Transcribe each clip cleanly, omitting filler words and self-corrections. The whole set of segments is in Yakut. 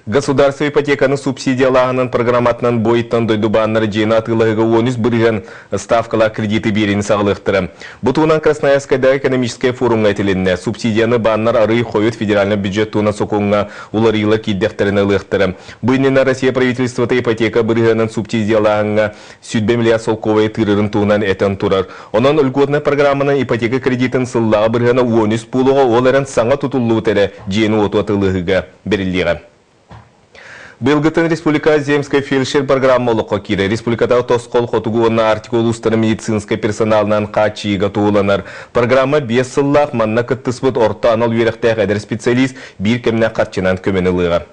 Государство ипотеканы субсидиялааһынын программатынан бойыттан дойду бааннары дьиэни атыылаһыыга 13% ставкалаах кредити биэриини саҕалыахтара. Бу туһунан Красноярскайдааҕы экономическай форумҥа этилиннэ. Субсидияны бааннар арыый хойут федеральнай бюджет туһунан сокуоҥҥа уларыйыылар киирдэхтэринэ ылыахтара. Бу иннинэ Россия правительствота ипотека бырыһыанын субсидиялааһыҥҥа 20 миллиард солкуобайы тыырарын туһунан этэн турар. Онон льготнай программанан ипотека кредитин сыллааҕы бырыһыана 13 буолуоҕа, ол эрэн саҥа тутуллубут эрэ дьиэни-уоту атыылаһыыга бэриллиэҕэ. Быйылгыттан республика Земскай фельдшер программа олоххо киирэр. Республикатааҕы тосхол хотугу уонна Арктика улуустарын медицинскэй персоналынан хааччыйыыга туһуланар. Программа 5 сыллаах, манна кыттыспыт орто анал үөрэхтээх эдэр специалист биир кэмнээх харчынан көмөнү ылыаҕа.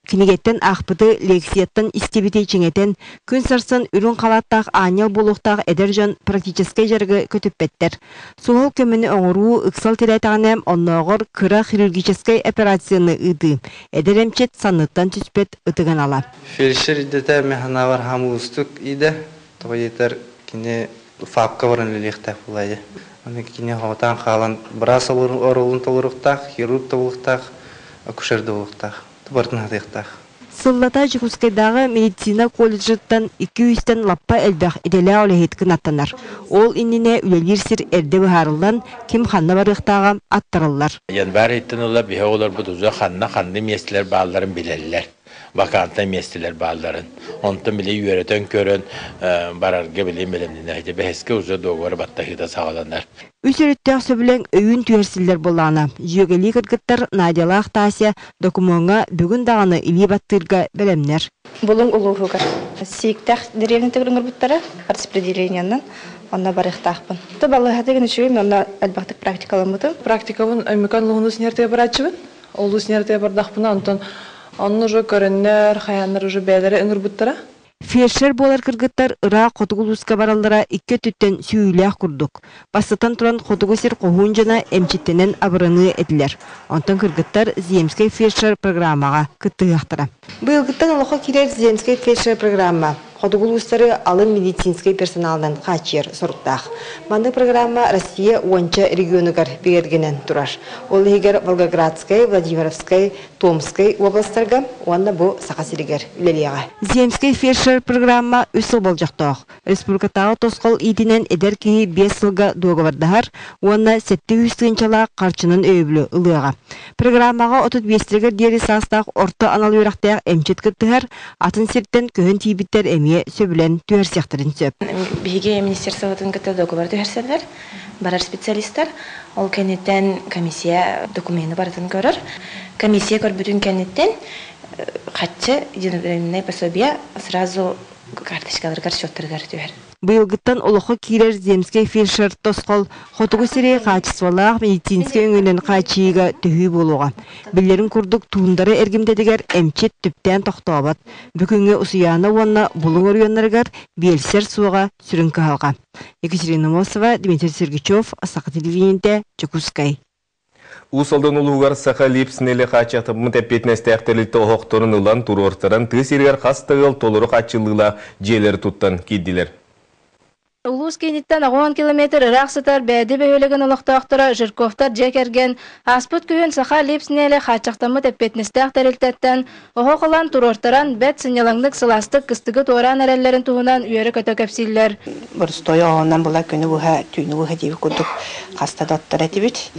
Кинигэттэн аахпыты, лекцияттан истибити чиҥэтэн, күн сарсын үрүҥ халааттаах аанньал буолуохтаах эдэр дьон практическай дьарыгы көтүппэттэр. Суһал көмөнү оҥоруу ыксал тирээтэҕинэ, оннооҕор кыра хирургическай операцияны ыытыы, эдэр эмчит санныттан түспэт ытык анала. Фельдшер идэтэ механавар хамуустук идэ, тоҕо диэтэр кини ФАПка баран үлэлиэхтээх буолаайы. Аны кини хоҕутаан хаалан быраас оруолун толоруохтаах, хирург да буолуохтаах, акушер да буолуохтаах. Барытын сатыахтаах. Сыллата Дьокуускайдааҕы медицина колледжыттан 200-тэн лаппа элбэх идэлээх үлэһит кынаттанар. Ол иннинэ үлэлиир сир эрдэ быһаарыллан, ким ханна барыахтааҕа аттарыллар. Январь ыйтан ыла биһи оҕолорбут уже ханна-ханна миэстэлэр баалларын билэллэр. Вакантнай миэстэлэр баалларын. Онтон били үөрэтэн көрөн барарга били бэлэмнэнэр. Бэһискэ уже договор баттаһыыта саҕаланар. Үс өрүттээх сөбүлэҥ өйүүн түһэрсиллэр буоллаҕына, дьүөгэлии кыргыттар Надялаах Тася докумуоҥҥа бүгүн даҕаны илии баттыырга бэлэмнэр. Булуҥ улууһугар Сииктээх дэриэбинэтигэр ыҥырбыттара распределениенан онно барыахтаахпын. Балыыһатыгын үчүгэй, онно элбэхтик практикаламмытым. Практикабын Өймөкөөн улууһун уус барааччыбын. Улуус бардахпына, онтон онно уже көрөннөр, хайааннар уже бэйэлэрэ ыҥырбыттара. Фельдшер буолар кыргыттар ыраах хотугу улууска бараллара икки өттүттэн сүүйүүлээх курдук. Бастатан туран, хотугу сир хоһуун дьоно эмчиттэнэн абыраныа этилэр. Онтон кыргыттар Земскэй фельдшер программаҕа кыттыһыахтара. Быйылгыттан олоххо киирэр Земскэй фельдшер программа хотугу улуустары алын медицинскэй персоналынан хааччыйар соруктаах. Маннык программа Россия уонча регионугар бигэргэнэн турар. Ол иһигэр Волгоградскай, Владимировскай, Томскай уобаластарга уонна бу Саха сиригэр үлэлиэҕэ. Земскэй фельдшер программа үс сыл болдьохтоох. Республикатааҕы тосхол иитинэн эдэр киһи 5 сылга дуогабардаһар уонна 700 тыһыынчалаах харчынан өйөбүлү ылыаҕа. Программаҕа 35-ригэр диэри саастаах орто анал үөрэхтээх эмчит кыттыһар, атын сиртэн көһөн тиийбиттэр эмиэ сөбүлэн түһэрсиэхтэрин сөп. Биһиги министерствобытын кытта договор түһэрсэллэр, барар специалистар. Ол кэнниттэн комиссия документы барытын көрөр. Комиссия көрбүтүн кэнниттэн хаччы единовременное пособие сразу карточкаларыгар, счеттарыгар түһэр. Быйылгыттан олоххо киирэр Земскэй фельдшер тосхол хотугу сири хаачыстыбалаах медицинскэй өҥөнөн хааччыйыыга төһүү буолуоҕа. Биллэрин курдук, туундара эргимтэтигэр эмчит түптээн тохтообот. Бүгүҥҥү Усуйаана уонна Булуҥ оройуоннарыгар биэлсэр суоҕа сүрүн кыһалҕа. Екатерина Мосова, Дмитрий Сергучев, Саха телевидениетэ, Дьокуускай. Уус Алдан улууһугар Саха Липснели хааччахтаммыт эппиэтинэстээх тэрилтэ оһохторун ылан туруортаран тыа сиригэр хас да ыал толору хааччыллыылаах дьиэлэри туттан киирдилэр. Улуус кииниттэн 80 километр ыраах сытар Бээди бөһүөлэгин олохтоохторо Жирковтар дьиэ кэргэн ааспыт күһүн Саха Липснели хааччахтаммыт эппиэтинэстээх тэрилтэттэн оһох ылан туруортаран бэрт сынньалаҥнык сылаастык кыстыгы туораан эрэллэрин туһунан үөрэ-көтө кэпсииллэр. Боростуой оҕонон була күнү быһа, түүнү быһа диэбит курдук хаста да оттор этибит.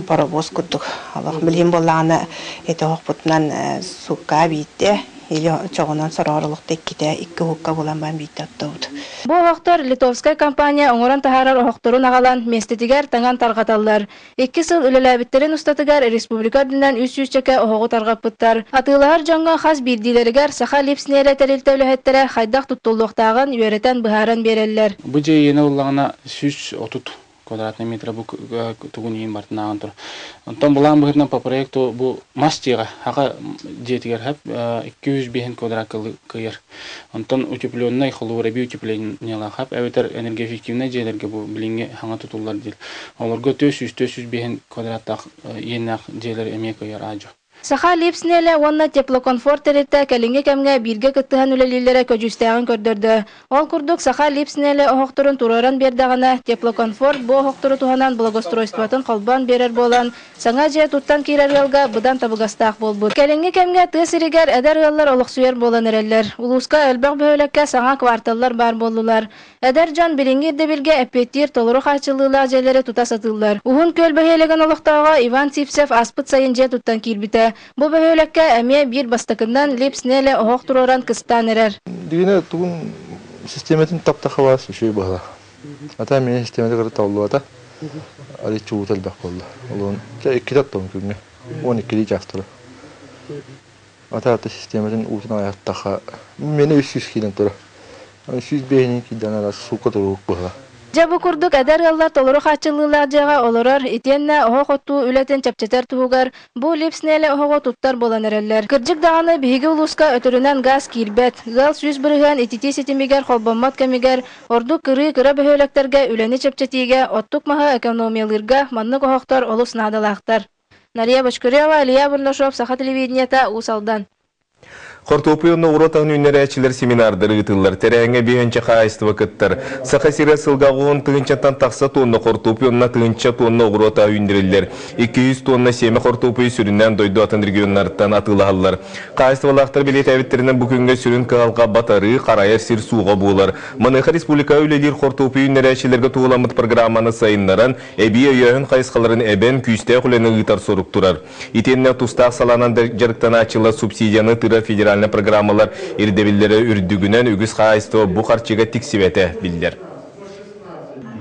Паровоз курдук. Олох билигин буоллаҕына эти оһохпутунан суукка биирдэ или чоҕунан сороҕор олохто иккитэ икки уһукка булан баран биирдэ оттобут. Бу оһохтор литовскай компания оҥорон таһаарар оһохторун аҕалан миэстэтигэр таҥан тарҕаталлар. 2 сыл үлэлээбиттэрин устатыгар республика үрдүнэн 300-чэкэ оһоҕу тарҕаппыттар. Атыылаһар дьоҥҥо хас биирдиилэригэр Саха Липснеле тэрилтэ үлэһиттэрэ хайдах туттуллуохтааҕын үөрэтэн быһааран биэрэллэр. Бу дьиэ иэнэ буоллаҕына 130 квадратный метр бу тугун иһин барытын тур. Онтон былаан быһыытынан по проекту бу мас дьиэҕэ хаха дьиэтигэр хап 205 квадрат кыйар. Онтон утепленный холобур эбии утеплениелаах хап эбэтэр энергоэффективнай дьиэлэргэ бу билиҥҥи хаҥа тутуллар диир. Олорго 400 405 квадраттаах иэннээх дьиэлэр эмиэ кыйар аадьу. Саха Липснеле уонна Теплокомфорт тэрилтэ кэлиҥҥи кэмҥэ бииргэ кыттыһан үлэлииллэрэ көдьүүстээҕин көрдөрдө. Ол курдук, Саха Липснеле оһохторун туруоран биэрдэҕинэ, Теплокомфорт бу оһохтору туһанан благоустройствотын холбоон биэрэр буолан, саҥа дьиэ туттан киирэр ыалга быдан табыгастаах буолбут. Кэлиҥҥи кэмҥэ тыа сиригэр эдэр ыаллар олохсуйар буолан эрэллэр. Улууска элбэх бөһүөлэккэ саҥа кварталлар баар буоллулар. Эдэр дьон билиҥҥи ирдэбилгэ эппиэттиир толору хааччыллыылаах дьиэлэри тута сатыыллар. Уһун Күөл бөһүөлэгин олохтооҕо Иван Сивцев ааспыт сайын дьиэ туттан киирбитэ. Бу бөһүөлэккэ эмиэ биир бастакыннан Липс-Неле оһох туруоран кыстаан эрэр. Дигине тугун систиэмэтин таптахалаас үчүгэй быһыла. Ата мин систиэмэтэ кытта табыллыбата. Али чуута элбэх буолла. Олуон иккитэ оттон күҥҥэ. 12 чаастара. Ата ата систиэмэтин уутун аҕыйаттахха миэнэ 300 киирэн турар. 105-инэн киирдэҕинэ араас суукка турук быһыла. Дьэ бу курдук эдэр ыаллар толору хааччыллыылаах дьиэҕэ олорор, итиэннэ оһох оттуу үлэтин чэпчэтэр туһугар бу Липснеле оһоҕу туттар буолан эрэллэр. Кырдьык даҕаны биһиги улууска өтөрүнэн гаас киирбэт, ыал 100% ититии ситимигэр холбоммот кэмигэр ордук кырыы кыра бөһүөлэктэргэ үлэни чэпчэтиигэ оттук маһы экономиялыырга маннык оһохтор олус наадалаахтар. Нария Бочкарева, Илья Бурнашов, Саха телевидениета, Уус Алдан. Хортуоппуй уонна оҕуруот аһын үүннэрээччилэр семинардары ыытыллар. Тэрээһиҥҥэ биһиэнчэ хаһаайыстыба кыттар. Саха сирэ сылга 10 тыһыынчаттан тахса тонна хортуоппуй уонна тыһыынча тонна оҕуруот аһа үүннэриллэр. 200 тонна сиэмэ хортуоппуйу сүрүннээн дойду атын регионнарыттан атыылаһаллар. Хаһаайыстыбалаахтар бэлиэтээбиттэринэн бу күҥҥэ сүрүн кыһалҕа батарыы, харайар сир суоҕа буолар. Маныаха республикаҕа үлэлиир хортуоппуй үүннэрээччилэргэ туһуламмыт программаны сайыннаран, эбии өйөөһүн хайысхаларын эбэн, күүстээх үлэни ыытар сорук турар. Итиэннэ тустаах салаанан дьарыктанааччылар субсидияны тыырар федеральнай программалар ирдэбиллэрэ үрдүгүнэн үгүс хаһаайыстыба бу харчыга тиксибэтэ биллэр.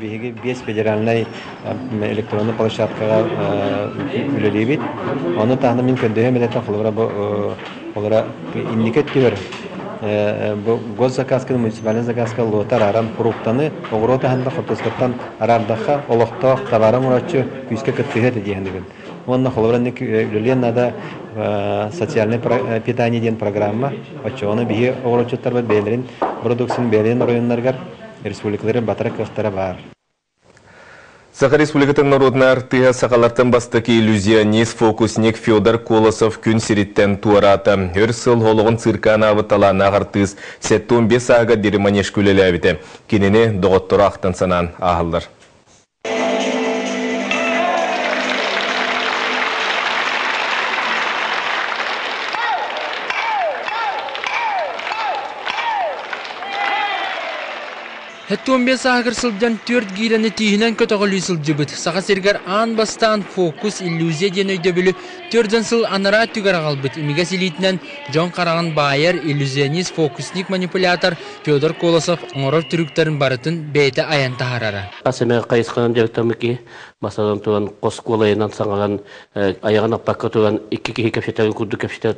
Биһиги биэс федеральнай электроннай площадкаҕа үлэлиибит. Ону таһынан мин көрдөһүөм этэ холобура бу олора инники өттүгэр бу госзаказка муниципальный заказка лота арааран фруктаны оҕуруот аһын хортуоскаттан араардахха олохтоох табаары оҥорооччу күүскэ кыттыһыа этэ диэхинигин. Уонна холобура үлэлиэн наада социальное питание диэн программа. Оччоҕуна биһи оҕуруотчуттарбыт бэйэлэрин продукцияны бэйэлэрин оройуоннарыгар республикаларын батара кыахтара баар. Саха Республикатын норуотун артыыһа сахалартан бастакы иллюзионист, фокусник Федор Колосов күн сириттэн туораата. Өр сыл олоҕун цирка анаабыт талааннаах артыыс 75 сааһыгар диэри манежка үлэлээбитэ. Кинини доҕотторо ахтан санаан ааһаллар. 75 сааһыгар сылдьан түөрт гиирэни тииһинэн көтөҕөлүү сылдьыбыт. Саха сиригэр аан бастаан фокус, иллюзия диэн өйдөбүлү 4 сыл анараа өттүгэр аҕалбыт имигэс илиитинэн дьон хараҕын баайар иллюзионист, фокусник, манипулятор Федор Колосов оҥорор трюктарын барытын бэйэтэ айан таһаарара. Хас эмэ хайысханан дьарыктаммыт киһи масалан туран хос куолайынан саҥаран айаҕын аппакка туран икки киһи кэпсэтэрин курдук кэпсэтэр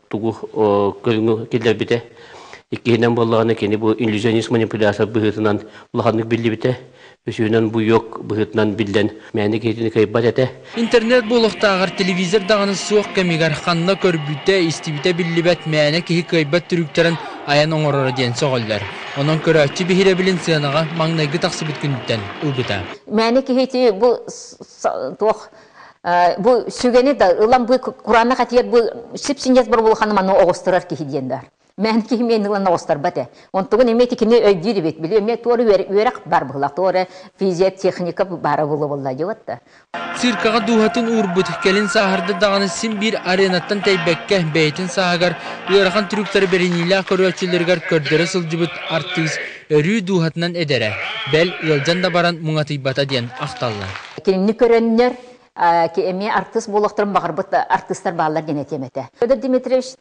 тугу көрүҥү киллэрбитэ. Иккиһинэн буоллаҕына кини бу иллюзионист манипулятор быһыытынан улаханнык биллибитэ. Үсүһүнэн буйуок быһыытынан биллэн мээнэ киһитини кыайбат этэ. Интернет буолуохтааҕар телевизор даҕаны суох кэмигэр ханна көрбүтэ, истибитэ биллибэт мээнэ киһи кыайбат трюктарын айан оҥороро диэн сөҕөллөр. Онон көрөөччү биһирэбилин сыанаҕа маҥнайгы тахсыбыт күнүттэн ылбыта. Мээнэ киһи бу туох бу сүгэни да ылан бу кураанах этигэр бу сип-синньэс бар улахан маны оҕустарар киһи диэн бар. Мээн киһи миэн ылан оҕустарбат ээ. Онтугун эмиэ кини өйдүүр эбит. Били эмиэ туора үөрэх бар быһылах, туора физия, техника баара буолуо буолла дьыбат да. Циркаҕа дууһатын уурбут, кэлин сааһырда даҕаны син биир аренаттан тэйбэккэ, бэйэтин сааһыгар ыарахан трюктары бэриниилээх көрөөччүлэригэр көрдөрө сылдьыбыт артыыс өрүү дууһатынан эдэрэ, бэл, ыалдьан да баран муҥатыйбата диэн ахталлар. Кинини көрөннөр эмиэ артыыс буолуохтарын баҕарбыт артыыстар бааллар диэн этиэм этэ. Федор Дмитриевич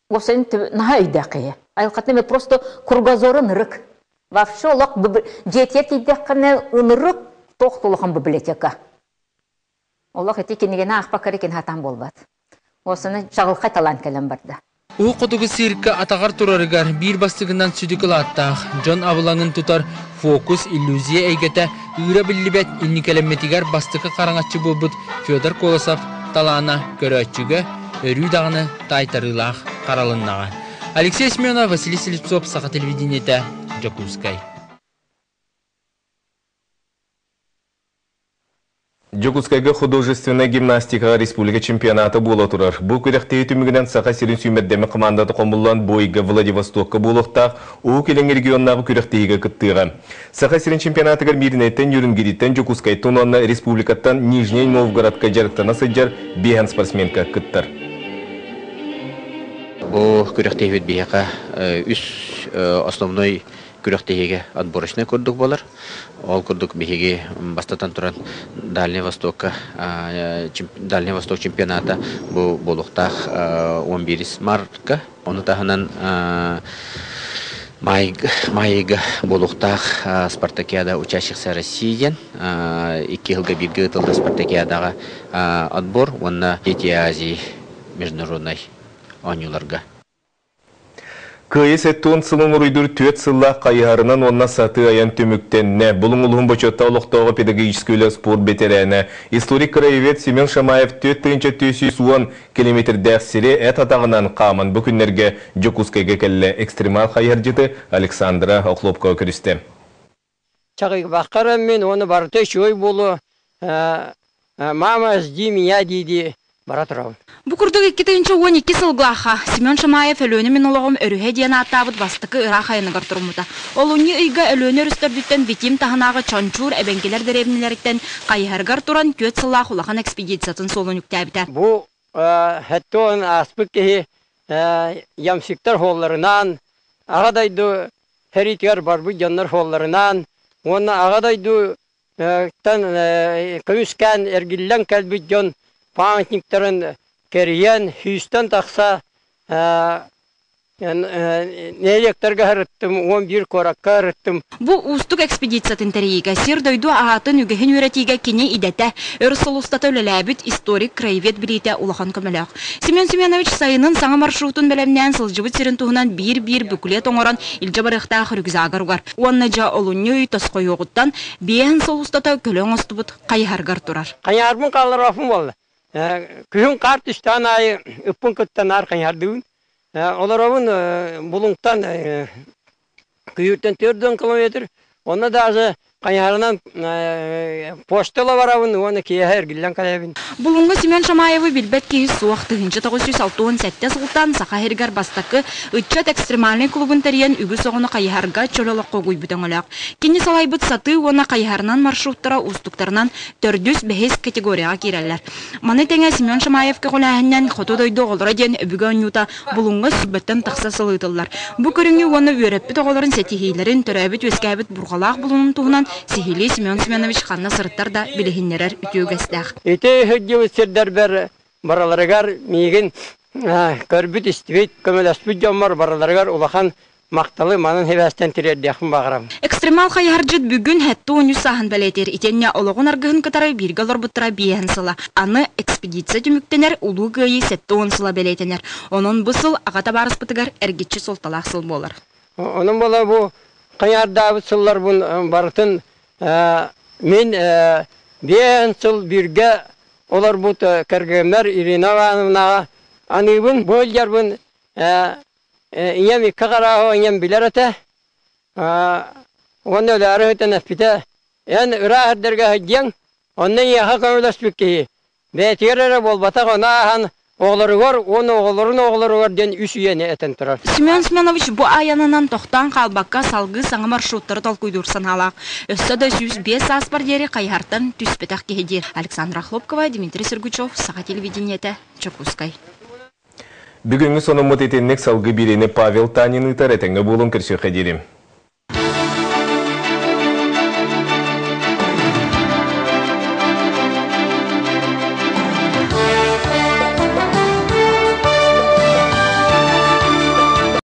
уопсайын наһаа өйдөөх киһи. Айылҕатын эмиэ просто кругозорун ырык. Вообще олох дьиэтигэр тиийдэххинэ ынырык туох да улахан библиотека. Олох ити кинигэни аахпакка эрэ кини сатаан буолбат. Уосана чаҕылхай талаан кэлэн барда. Уһук Хотугу циркэ атаҕар турарыгар биир бастыгынан сүдү кылааттаах, дьон абылаҥын тутар фокус, иллюзия эйгэтэ ыыра биллибэт инникэлэммитигэр бастакы хараҥаччы буолбут Федор Колосов талаана көрөөччүгэ өрүү даҕаны таайтарыылаах харалыннаҕа. Алексей Семенов, Василий Слепцов, Саха телевидениетэ, Дьокуускай. Дьокуускайга художественнай гимнастикаҕа республика чемпионата буола турар. Бу күрэхтэһии түмүгүнэн Саха сирин сүүмэрдэммит хамаандата хомуллан бу ыйга Владивостокка буолуохтаах Уһук Илиҥ регионнааҕы күрэхтэһиигэ кыттыаҕа. Саха сирин чемпионатыгар Мииринэйтэн, Нюрнгириттэн, Дьокуускайтан уонна республикаттан Нижний Новгородка дьарыктана сылдьар биэһэн спортсменка кыттар. Бу күрэхтэһиибит биһиэхэ үс основной күрэхтэһиигэ отборочнай курдук буолар. Ол курдук биһиги бастатан туран Дальний Востокка Дальний Восток чемпионата бу буолуохтаах 11 мартка. Ону таһынан Майга буолуохтаах Спартакиада учащихся России диэн икки сылга бииргэ ыытыллар Спартакиадаҕа отбор уонна Дети Азии международнай оонньууларга. Кыайыы сэттэ сылын уруйдуур түөрт сыллаах хайыһарынан уонна сатыы айан түмүктэннэ. Булуҥ улууһун бочуоттаах олохтооҕо педагогическай үлэ спорт бэтэрээнэ, историк-краевед Семен Шамаев 4410 километрдээх сири эт атаҕынан хааман бу күннэргэ Дьокуускайга кэллэ. Экстремал хайыһардьыты Александра Охлопкова көрүстэ. Чаҕыйбакка мин уонна барыта үчүгэй буолуо, мама, жди меня дии-дии бара турабын. Бу курдук 2012 сыллаахха Семен Шамаев Өлүөнэ мин олоҕум өрүһэ диэн ааттаабыт бастакы ыраах айаныгар туруммута. Олунньу ыйга Өлүөнэ өрүстэрдиттэн Витим таһынааҕы Чончуур эбэҥкилэр дэриэбинэлэриттэн хайыһарыгар туран түөрт сыллаах улахан экспедициятын суолун үктээбитэ. Бу хэттуон ааспыт киһи ямщиктар суолларынан Аҕа дойду сэриитигэр барбыт дьоннор суолларынан уонна Аҕа дойду көмүскээн эргиллэн кэлбит дьон памятниктарын кэрийэн сүүстэн тахса нэһилиэктэргэ сырыттым, 11 куоракка сырыттым. Бу уустук экспедициятын тэрийиигэ сир-дойду аатын үгэһин үөрэтиигэ кини идэтэ, өр сыл устата үлэлээбит историк-краевед билиитэ улахан көмөлөөх. Семен Семенович сайынын саҥа маршрутун бэлэмнээн сылдьыбыт сирин туһунан биир-биир буклет оҥорон илдьэ барыахтаах рюкзагар угар. Уонна дьэ олунньу ый тосхойуоҕуттан биэһин сыл устата көлө оҥостубут хайыһаргар турар. Хайыһарбын хаалларбаппын буолла. Күһүн хаар түстэҕин аайы ыппын кытта наар хайыһардыыбын. Олоробун Булуҥтан күйүүртэн 40 километр. Онно даже хайыһарынан почтала барабын уонна киэһэ эргиллэн кэлэбин. Булуҥҥа Семен Шамаевы билбэт киһи суох. 1967 сылтан Саха сиригэр бастакы ыччат экстремальнай клубун тэрийэн үгүс оҕону хайыһарга чөл олоххо угуйбут өҥөлөөх. Кини салайбыт сатыы уонна хайыһарынан маршруттара уустуктарынан төрдүс, бэһис категорияҕа киирэллэр. Маны тэҥэ Семен Шамаев көҕүлээһининэн Хоту дойду оҕолоро диэн өбүгэ оонньуута Булуҥҥа сүүрбэттэн тахса сыл ыытыллар. Бу көрүҥү уонна үөрэппит оҕолорун ситиһиилэрин, төрөөбүт-үөскээбит бурҕалаах булунун туһунан сиһилии Семен Семенович ханна сырыттар да билиһиннэрэр үтүө үгэстээх. Ити сылдьыбыт сирдэрбэр барыларыгар миигин көрбүт-истибит, көмөлөспүт дьоммор барыларыгар улахан махталы манан сибээстэн тириэрдиэхпин баҕарабын. Экстремал хайыһардьыт бүгүн 73 сааһын бэлиэтиир. Итиэннэ олоҕун аргыһын кытары бииргэ олорбуттара биэһин сыла. Аны экспедиция түмүктэнэр, Улуу Кыайыы 70 сыла бэлиэтэнэр. Онон бу сыл аҕа табаарыспытыгар эргиччи суолталаах сыл буолар. Онон буола бу хайаардаабыт сылларбын барытын мин биэһин сыл бииргэ олорбут кэргэммэр Ирина Ивановнаҕа аныыбын. Бу сылдьарбын Ийэм икки хараҕы ийэм билэр этэ. Уонна өлөөрү сытан эппитэ, эн ыраах эрдэргэ сылдьыаҥ, онно эйиэхэ көмөлөспүт киһи бэйэтигэр эрэ буолбатах, ону ааһан оҕолоругар уонна оҕолорун оҕолоругар диэн үс үйэни этэн турар. Семен Семенович бу айанынан тохтоон хаалбакка салгыы саҥа маршруттары толкуйдуур санаалаах. Өссө да 105 сааспар диэри хайыһартан түспэтэх киһи диир. Александра Хлопкова, Дмитрий Сергучев, Саха телевидениетэ, Дьокуускай. Бүгүҥҥү сонуммут итинник салгыы биэриини Павел Танин ыытар этэҥҥэ буолуҥ көрсүөххэ диэри.